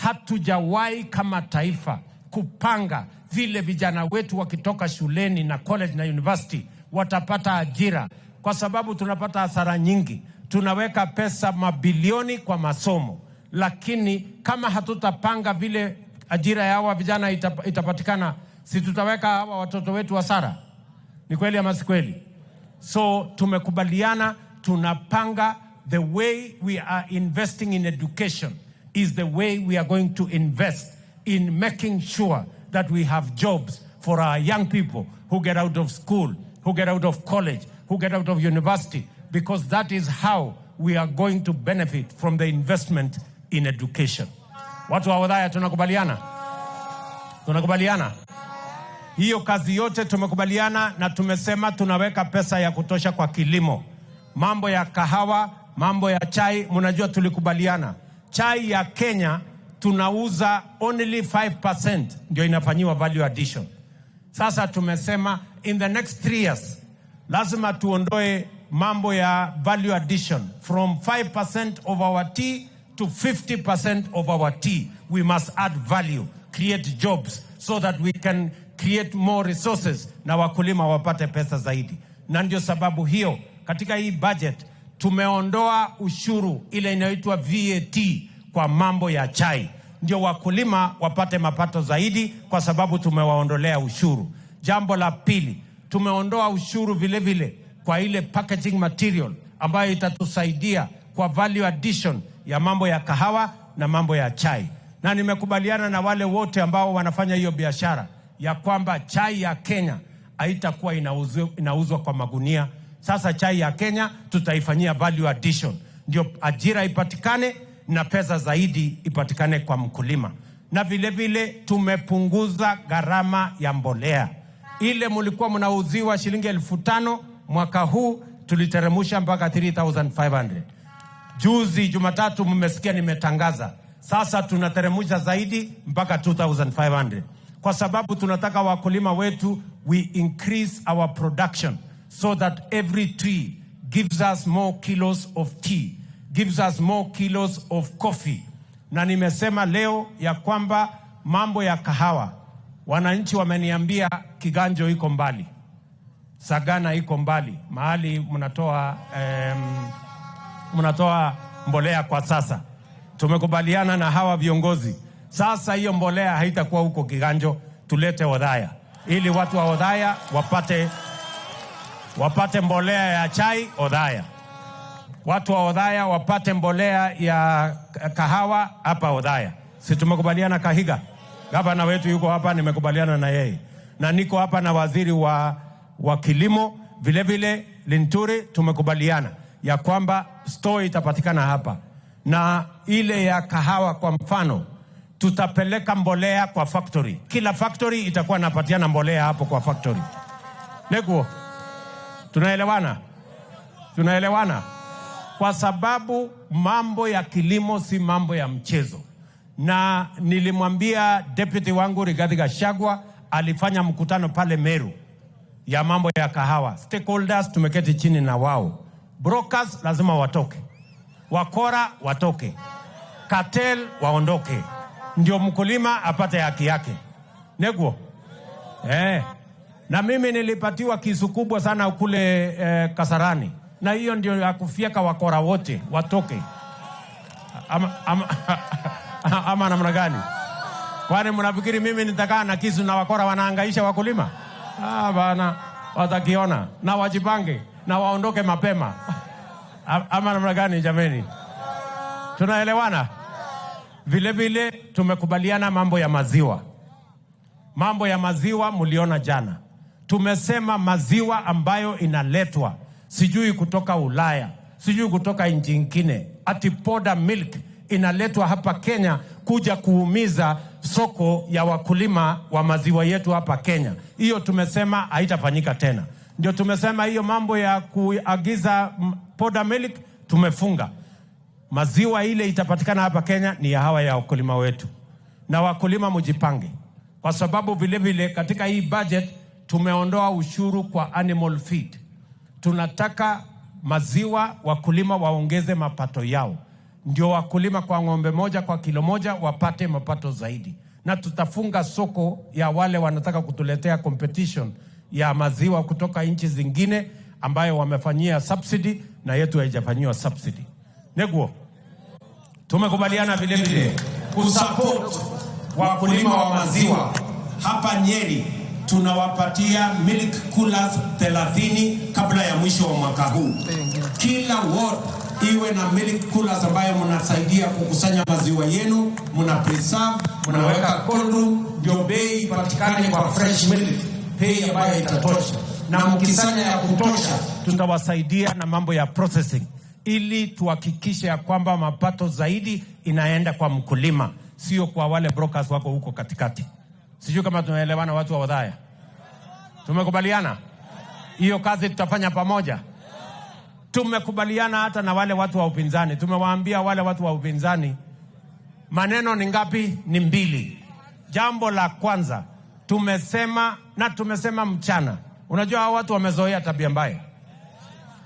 Hatujawahi kama taifa kupanga vile vijana wetu wakitoka shuleni na college na university watapata ajira, kwa sababu tunapata hasara nyingi. Tunaweka pesa mabilioni kwa masomo, lakini kama hatutapanga vile ajira ya hawa vijana itapatikana, si tutaweka hawa watoto wetu hasara? Ni kweli ama si kweli? So tumekubaliana, tunapanga the way we are investing in education is the way we are going to invest in making sure that we have jobs for our young people who get out of school, who get out of college, who get out of university, because that is how we are going to benefit from the investment in education. Watu wa Othaya, tunakubaliana? Tunakubaliana? Hiyo kazi yote tumekubaliana na tumesema tunaweka pesa ya kutosha kwa kilimo. Mambo ya kahawa, mambo ya chai, mnajua tulikubaliana. Chai ya Kenya tunauza only 5% ndio inafanyiwa value addition. Sasa tumesema in the next 3 years lazima tuondoe mambo ya value addition from 5% of our tea to 50% of our tea. We must add value, create jobs so that we can create more resources na wakulima wapate pesa zaidi. Na ndio sababu hiyo katika hii budget tumeondoa ushuru ile inayoitwa VAT kwa mambo ya chai, ndio wakulima wapate mapato zaidi, kwa sababu tumewaondolea ushuru. Jambo la pili, tumeondoa ushuru vile vile kwa ile packaging material ambayo itatusaidia kwa value addition ya mambo ya kahawa na mambo ya chai, na nimekubaliana na wale wote ambao wanafanya hiyo biashara ya kwamba chai ya Kenya haitakuwa inauzwa kwa magunia. Sasa chai ya Kenya tutaifanyia value addition, ndio ajira ipatikane na pesa zaidi ipatikane kwa mkulima. Na vile vile tumepunguza gharama ya mbolea. Ile mlikuwa mnauziwa shilingi 5,000, mwaka huu tuliteremusha mpaka 3500. Juzi Jumatatu mmesikia nimetangaza, sasa tunateremusha zaidi mpaka 2500 kwa sababu tunataka wakulima wetu, we increase our production so that every tree gives us more kilos of tea, gives us more kilos of coffee. Na nimesema leo ya kwamba mambo ya kahawa, wananchi wameniambia Kiganjo iko mbali, Sagana iko mbali, mahali mnatoa mbolea kwa sasa. Tumekubaliana na hawa viongozi, sasa hiyo mbolea haitakuwa huko Kiganjo, tulete Othaya ili watu wa Othaya wapate mbolea ya chai Othaya, watu wa Othaya wapate mbolea ya kahawa hapa Othaya. Si tumekubaliana? Kahiga, gavana wetu yuko hapa, nimekubaliana na yeye na niko hapa na waziri wa kilimo vile vile Linturi, tumekubaliana ya kwamba store itapatikana hapa, na ile ya kahawa kwa mfano, tutapeleka mbolea kwa factory. Kila factory itakuwa napatiana mbolea hapo kwa factory. Neguo, tunaelewana? Tunaelewana? Kwa sababu mambo ya kilimo si mambo ya mchezo, na nilimwambia deputy wangu Rigathi Gachagua, alifanya mkutano pale Meru ya mambo ya kahawa. Stakeholders tumeketi chini na wao, brokers lazima watoke, wakora watoke, cartel waondoke, ndio mkulima apate haki yake. Neguo, eh. Na mimi nilipatiwa kisu kubwa sana kule Kasarani, na hiyo ndio ya kufyeka wakora wote watoke. Ama namna gani? Kwani mnafikiri mimi nitakaa na kisu na wakora wanahangaisha wakulima? Ah, bana, watakiona na wajipange na waondoke mapema. Ama namna gani jameni? Tunaelewana? Vile vile tumekubaliana mambo ya maziwa. Mambo ya maziwa mliona jana. Tumesema maziwa ambayo inaletwa sijui kutoka Ulaya, sijui kutoka nchi nyingine, ati powder milk inaletwa hapa Kenya kuja kuumiza soko ya wakulima wa maziwa yetu hapa Kenya. Hiyo tumesema haitafanyika tena. Ndio tumesema hiyo mambo ya kuagiza powder milk tumefunga. Maziwa ile itapatikana hapa Kenya ni ya hawa ya wakulima wetu, na wakulima mjipange, kwa sababu vile vile katika hii budget tumeondoa ushuru kwa animal feed. Tunataka maziwa wakulima waongeze mapato yao, ndio wakulima kwa ng'ombe moja kwa kilo moja wapate mapato zaidi, na tutafunga soko ya wale wanataka kutuletea competition ya maziwa kutoka nchi zingine ambayo wamefanyia subsidy na yetu haijafanyiwa subsidy. Neguo, tumekubaliana vile vile kusupport wakulima wa maziwa hapa Nyeri. Tunawapatia milk coolers 30 kabla ya mwisho wa mwaka huu. Kila ward iwe na milk coolers ambayo mnasaidia kukusanya maziwa yenu, mna preserve, mnaweka cold room, ndio bei ipatikane kwa fresh milk, bei ambayo itatosha. Na mkisanya ya kutosha, tutawasaidia na mambo ya processing ili tuhakikishe ya kwamba mapato zaidi inaenda kwa mkulima, sio kwa wale brokers wako huko katikati. Sijui kama tunaelewana, watu wa Othaya. Tumekubaliana hiyo kazi tutafanya pamoja. Tumekubaliana hata na wale watu wa upinzani. Tumewaambia wale watu wa upinzani maneno ni ngapi? Ni mbili. Jambo la kwanza tumesema, na tumesema mchana. Unajua hao watu wamezoea tabia mbaya,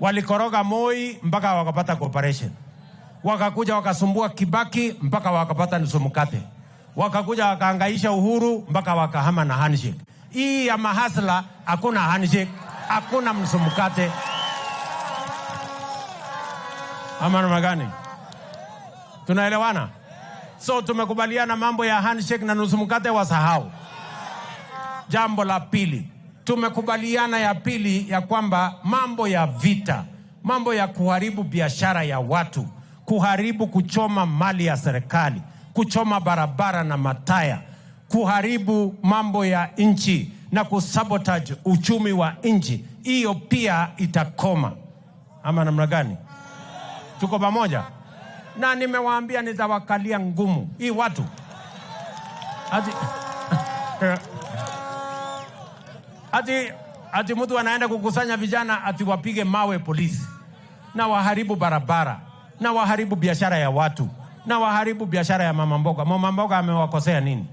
walikoroga Moi mpaka wakapata cooperation, wakakuja wakasumbua Kibaki mpaka wakapata nusu mkate, wakakuja wakaangaisha Uhuru mpaka wakahama na handshake. Hii ya mahasla hakuna handshake, hakuna nusu mkate. Ama namna gani? Tunaelewana? So tumekubaliana mambo ya handshake na nusu mkate wasahau. Jambo la pili, tumekubaliana ya pili ya kwamba mambo ya vita, mambo ya kuharibu biashara ya watu, kuharibu, kuchoma mali ya serikali, kuchoma barabara na mataya, kuharibu mambo ya nchi na kusabotage uchumi wa nchi, hiyo pia itakoma. Ama namna gani? Tuko pamoja? Na nimewaambia nitawakalia ngumu hii watu ati, ati mtu anaenda kukusanya vijana ati wapige mawe polisi na waharibu barabara na waharibu biashara ya watu na waharibu biashara ya mama mboga. Mama mboga amewakosea nini?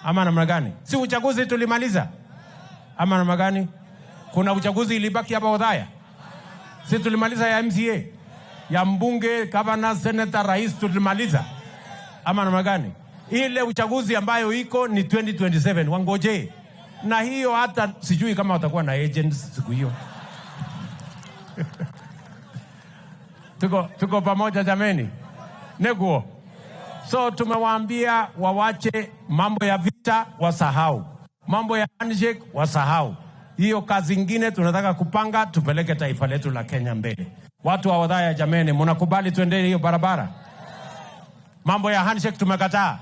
Ama namna gani? Si uchaguzi tulimaliza? Ama namna gani? Kuna uchaguzi ilibaki hapa Othaya? Si tulimaliza ya MCA, ya mbunge, governor, senator, rais tulimaliza? Ama namna gani? Ile uchaguzi ambayo iko ni 2027, wangoje. Na hiyo hata sijui kama watakuwa na agents siku hiyo. Tuko pamoja jameni? Neguo. So tumewaambia wawache mambo ya vita, wasahau. Mambo ya handshake wasahau. Hiyo kazi ingine tunataka kupanga tupeleke taifa letu la Kenya mbele. Watu wa Othaya jameni, mnakubali tuendelee hiyo barabara? Mambo ya handshake tumekataa.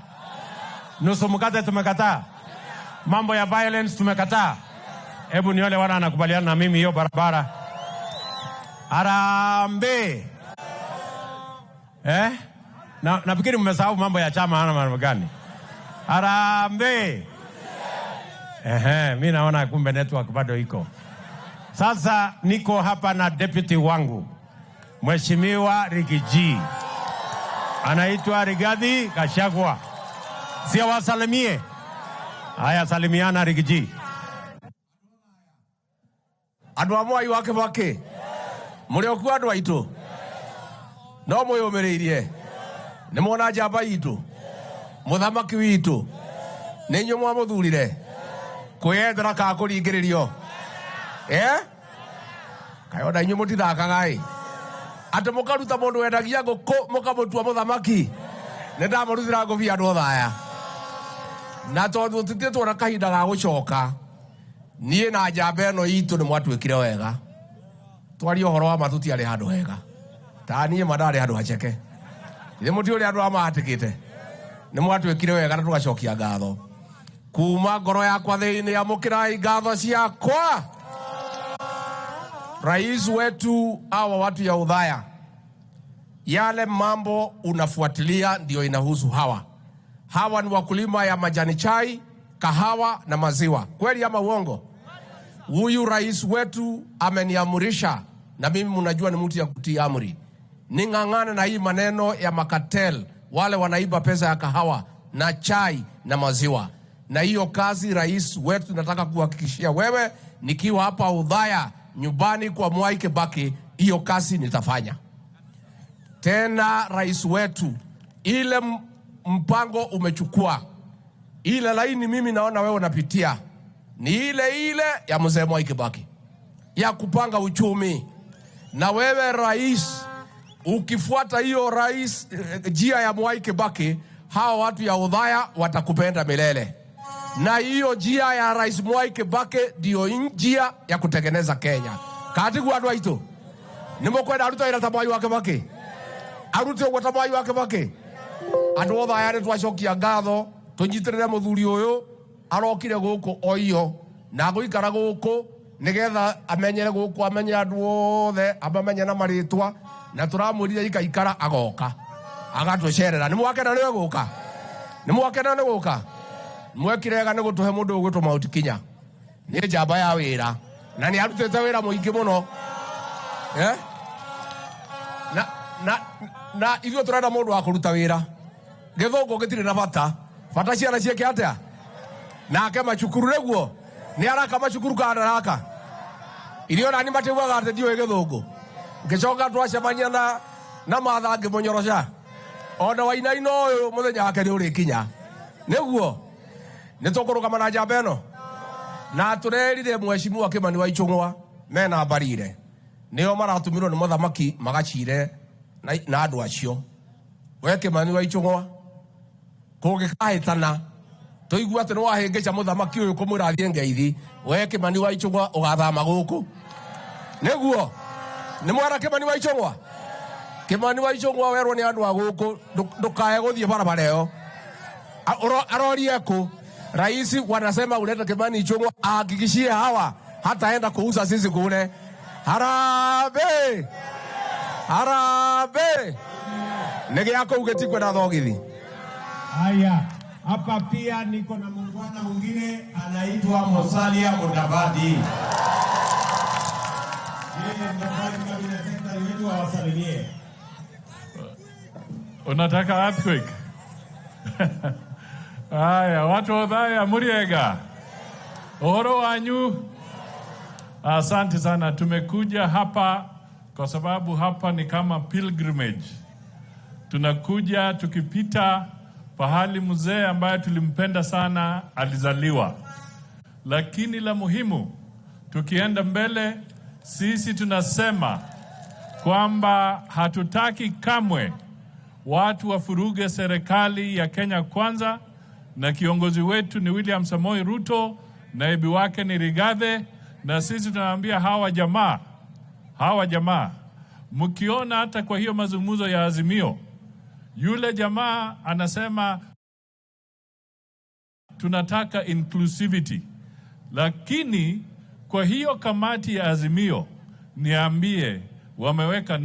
Nusu mkate tumekataa. Mambo ya violence tumekataa. Hebu nione wana anakubaliana na mimi hiyo barabara. Harambee. Eh? Na nafikiri mmesahau mambo ya chama hana mambo gani? Harambee. Ehe, mimi naona kumbe network bado iko. Sasa niko hapa na deputy wangu Mheshimiwa Rigiji. Anaitwa Rigathi Gachagua. Si awasalimie? Haya, salimiana Rigiji. Andu a Mwai wa Kibaki muri okuo andu aitu no mwiyumiriirie ni mwona njamba itu muthamaki witu ni inyuĩ mwamuthurire kwiyethera ka kuringiririo kaĩ ona inyuĩ mũtithakaga ĩ atĩ mũkaruta mũndũ wendagia ngũkũ mũkamũtua mũthamaki nĩ ndamũrutĩra ngũbia andũ Othaya na tondũ tũtituĩtwo na kahinda ga gũcoka niĩ na njamba ĩno itũ nĩ mwatuĩkire wega twarie ũhoro wa ma tũtiarĩ handũ hega ta niĩ ma ndarĩ handũ haceke nĩ mũti ũrĩa andũ amahatĩkĩte nĩ mwatuĩkire wega na tũgacokia ngatho kuma ngoro yakwa thĩinĩ amũkĩrai ngatho ciakwa. Rais wetu hawa watu ya Othaya, yale mambo unafuatilia ndio inahusu hawa. Hawa ni wakulima ya majani chai, kahawa na maziwa. Kweli ama uongo? Huyu rais wetu ameniamurisha, na mimi mnajua ni mtu ya kutii amri, ning'ang'ane na hii maneno ya makatel, wale wanaiba pesa ya kahawa na chai na maziwa. Na hiyo kazi rais wetu nataka kuhakikishia wewe, nikiwa hapa Othaya nyumbani kwa Mwai Kibaki, hiyo kazi nitafanya. Tena rais wetu, ile mpango umechukua, ile laini mimi naona wewe unapitia ni ile ile ya mzee Mwai Kibaki ya kupanga uchumi. Na wewe rais, ukifuata hiyo rais njia ya Mwai Kibaki, hawa watu ya Othaya watakupenda milele. Na hiyo njia ya rais Mwai Kibaki ndio njia ya kutengeneza Kenya. Katigu andu aitu nimukwenda arute wira ta Mwai wa Kibaki, arute uguo ta Mwai wa Kibaki. Andu othe aya nitwacokia ngatho, tunyitirire muthuri uyu arokire guku oio na guikara guku nigetha amenyere guku, amenye andu othe, amamenye na maritwa, na turamwirire ikaikara agoka agatucerera. Ni mwakena niwe guka, ni mwakena ni guka, mwekirega ni gutuhe mundu ugwitwo Mount Kenya. Ni njamba ya wira na ni arutite wira muingi muno. Na ithuĩ tũrenda mũndũ wa kũruta wĩra. Gĩthũngũ gĩtirĩ na bata, bata ciana ciĩke atĩa? Nake macukuru nĩguo nĩ araka macukuru kana ndaraka? Irio nani matiugaga atĩ ndiũĩ gĩthũngũ. Ngĩcoka twacemania na Martha ngĩmũnyoroca, ona wainaina ũyũ mũthenya wake nĩ ũrĩkinya. Nĩguo nĩ tũkũrũgama na njamba ĩno, na tũrerire mheshimiwa Kimani wa Ichung'wa mena Mbarire nĩo maratũmirwo nĩ mũthamaki magacire na andũ acio. We Kimani wa Ichung'wa kũngĩkahĩtana tũigue atĩ nĩwahĩngĩca mũthamaki ũyũ kũmwĩra athiĩ ngeithi, we Kimani wa Ichung'wa ũgathama gũkũ. Nĩguo nĩ mwera Kimani wa Ichung'wa? Kimani wa Ichung'wa werwo nĩ andũ a gũkũ ndũkae gũthiĩ barabara ĩyo. Arorie kũ? Raisi wanasema ulete Kimani Ichung'wa ahakikishie hawa hataenda kuuza sisi kule. Harambee! Harambee! Nĩ gĩa kũu gĩtikwenda thogithi. Haya, hapa pia niko na muungwana mwingine anaitwa Musalia Mudavadi. Yeye ni cabinet secretary wetu, awasalimie. Unataka earthquake? Haya, watu wa Othaya muriega. Uhoro wanyu. Asante sana. Tumekuja hapa kwa sababu hapa ni kama pilgrimage. Tunakuja tukipita pahali mzee ambaye tulimpenda sana alizaliwa. Lakini la muhimu, tukienda mbele, sisi tunasema kwamba hatutaki kamwe watu wafuruge serikali ya Kenya Kwanza, na kiongozi wetu ni William Samoei Ruto, naibu wake ni Rigathi, na sisi tunaambia hawa jamaa, mkiona hata kwa hiyo mazungumzo ya Azimio, yule jamaa anasema tunataka inclusivity, lakini kwa hiyo kamati ya Azimio, niambie wameweka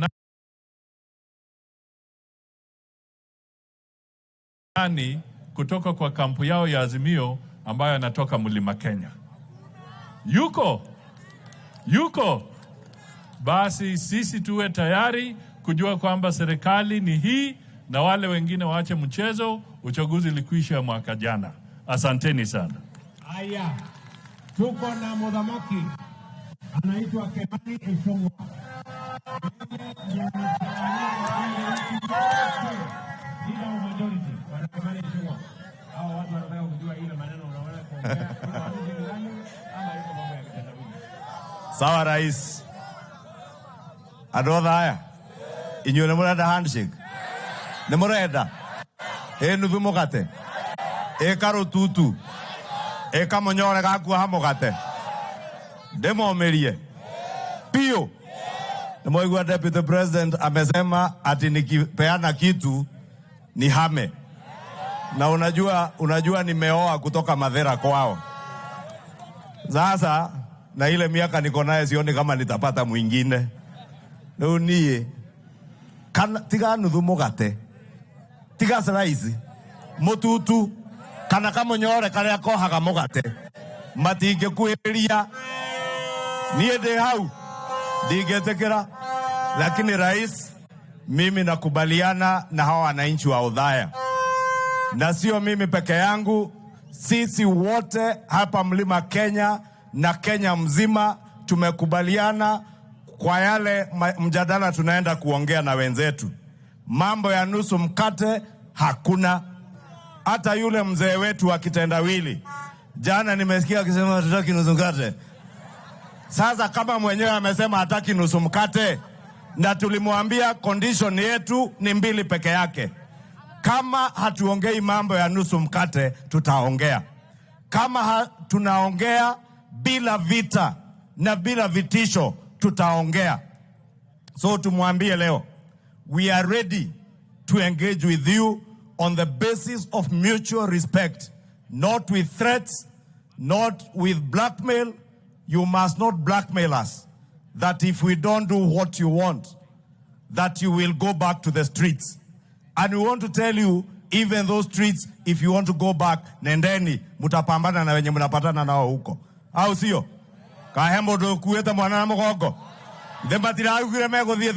nani kutoka kwa kampu yao ya Azimio ambayo anatoka Mlima Kenya? Yuko? Yuko? Basi sisi tuwe tayari kujua kwamba serikali ni hii na wale wengine waache mchezo. Uchaguzi ulikwisha mwaka jana. Asanteni sana. Haya, tuko na mudhamaki anaitwa Kimani Ichung'wa. Hawa watu wanataka kujua ile maneno unaona kuongea ama yuko mambo ya kitendawili. Sawa rais. Andũ othe aya inyuĩ nĩ mũrenda handshake? Nĩ mũrenda? Ĩ nuthu mũgate? Ĩ karũtutu? Ĩ kamũnyore gakuoha mũgate? Ndĩmomĩrie piũ. Nĩmwaigua Deputy President amesema ati nikipeana kitu ni hame. Na unajua nimeoa kutoka Mathera kwao. Sasa na ile miaka niko naye sioni kama nitapata mwingine. Rĩu niĩ kana tiga nuthu mũgate, tiga slice, mũtutu kana kamũnyore karĩa kohaga mũgate, matingĩkuhĩrĩria. Niĩ ndĩ hau ndingĩtĩkĩra. Lakini rais, mimi nakubaliana na hawa wananchi wa Othaya, na sio mimi peke yangu, sisi wote hapa Mlima Kenya na Kenya mzima tumekubaliana kwa yale mjadala tunaenda kuongea na wenzetu. Mambo ya nusu mkate hakuna. Hata yule mzee wetu wa kitendawili jana nimesikia akisema hatutaki nusu mkate. Sasa kama mwenyewe amesema hataki nusu mkate, na tulimwambia condition yetu ni mbili peke yake. Kama hatuongei mambo ya nusu mkate, tutaongea. Kama tunaongea bila vita na bila vitisho, tutaongea. So tumwambie leo, we are ready to engage with you on the basis of mutual respect, not with threats, not with blackmail. You must not blackmail us that if we don't do what you want, that you will go back to the streets. And we want to tell you, even those streets, if you want to go back, nendeni, mutapambana na wenye mnapatana nao huko, au sio? Kahembo ndukuĩte mwana na mũgongo, thĩ matiraugire megũthiĩ.